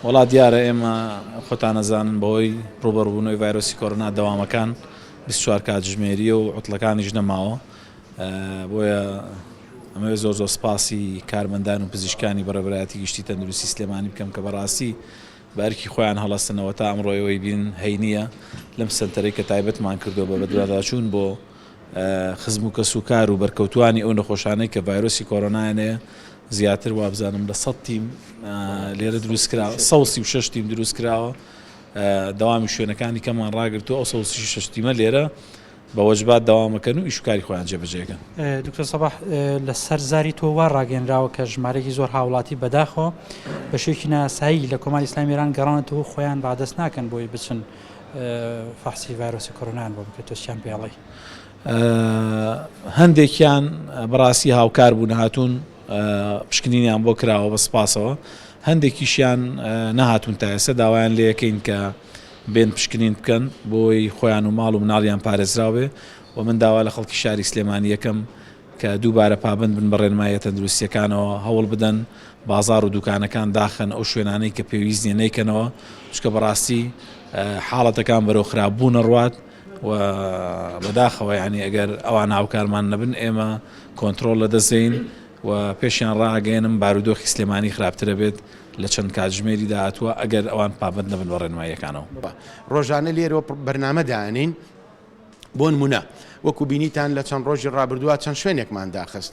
وەڵا دیارە ئێمە خۆتان ئەزانن بەهۆی ڕووبەڕووبوونەوەی ڤایرۆسی کۆرۆنا دەوامەکان 24 کاتژمێریە و عوتڵەکانیش نەماوە بۆیە ئەمەوێت زۆر زۆر سپاسی کارمەندان و پزیشکانی بەڕێوەبەرایەتی گشتی تەندروستی سلێمانی بکەم کە بەڕاستی بە ئەرکی خۆیان هەڵەستنەوە تا ئەمڕۆ ئێوەی بین هەینیە لەم سەنتەرەی کە تایبەتمان کردووە بە بەدواداچوون بۆ خزم و کەسوکار و بەرکەوتوانی ئەو نەخۆشانەی کە ڤایرۆسی کۆرۆنایان هەیە زیاتر وابزانم لە 100 تیم لێرە دروست کراوە 136 تیم دروست کراوە دەوامی شوێنەکانی کەمان ڕاگرتو ئەو 136 تیمە لێرە بە وەجبات دەوامەکەن و ئیشوکاری خۆیان جێبەجێکەن. دکتۆر سەباح لەسەر زاری تۆ وا ڕاگەیەنراوە کە ژمارەیەکی زۆر هاوڵاتی بەداخەوە بە شێوەیەکی نایاسایی لە کۆماری ئیسلامی ئێران گەڕاونەتەوە و خۆیان ڕادەست ناکەن بۆی بچن فەحسی ڤایرۆسی کۆرۆنایان بۆ بکرێت تۆ چیان پێ ئەڵێی؟ هەندێکیان بەڕاستی هاوکار بوون هاتوون پشکنینیان بۆ کراوە بە سپاسەوە هەندێکیشیان نەهاتوون تا ئێستا داوایان لێەکەین کە بێن پشکنین بکەن بۆی خۆیان و ماڵ و مناڵیان پارێزراو بێ و من داوا لە خەڵکی شاری سلێمانی یەکەم کە دووبارە پابەند بن بە ڕێنماییە تەندروستییەکانەوە، هەوڵ بدەن بازاڕ و دوکانەکان داخەن، ئەو شوێنانەی کە پێویست نییە نەیکەنەوە، چونکە بەڕاستی حاڵەتەکان بەرەو خراپبوون ئەڕوات و بەداخەوە یانی ئەگەر ئەوان هاوکارمان نەبن ئێمە کۆنترۆڵ لەدەست دەین و پێشیان ڕائەگەیەنم بارودۆخی سلێمانی خراپتر ئەبێت لە چەند کاتژمێری داهاتووە ئەگەر ئەوان پابەند نەبن بە ڕێنماییەکانەوە. ڕۆژانە لێرەوە بەرنامە دائەنێین. بۆنمونە وەکو بینیتان لە چەند ڕۆژی ڕابردووە چەند شوێنێکمان داخست،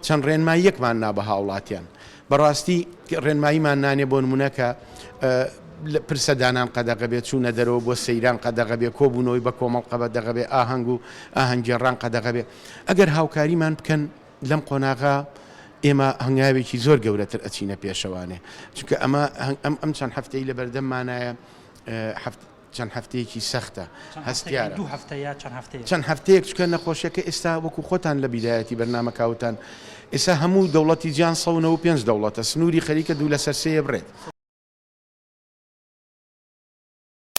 چەند ڕێنماییەکمان نا بە هاوڵاتیان. بەڕاستی ڕێنماییمان نانێ بۆنمونە کە پرسە دانان قەدەغە بێ، چوونە دەرەوە بۆ سەیران قەدەغە بێ، کۆبوونەوەی بە کۆمەڵ قەدەغە بێ، ئاهەنگ و ئاهەنگگێڕان قەدەغە بێ. ئەگەر هاوکاریمان بکەن لەم قۆناغە ئێمە هەنگاوێکی زۆر گەورەتر ئەچینە پێشەوانێ. چونکە ئەمە ئەم چەند هەفتەی لەبەردەممانایە هەفت چەند هەفتەیەکی سەختە هەستیارە. دوو هەفتە یا چەند هەفتەیەک؟ چەند هەفتەیەک چونکە نەخۆشیەکە ئێستا وەکو خۆتان لە بیدایەتی بەرنامەکە وتان ئێستا هەموو دەوڵەتی جیهان 195 دەوڵەتە سنووری خەریکە دوو لەسەر سێ بڕێت.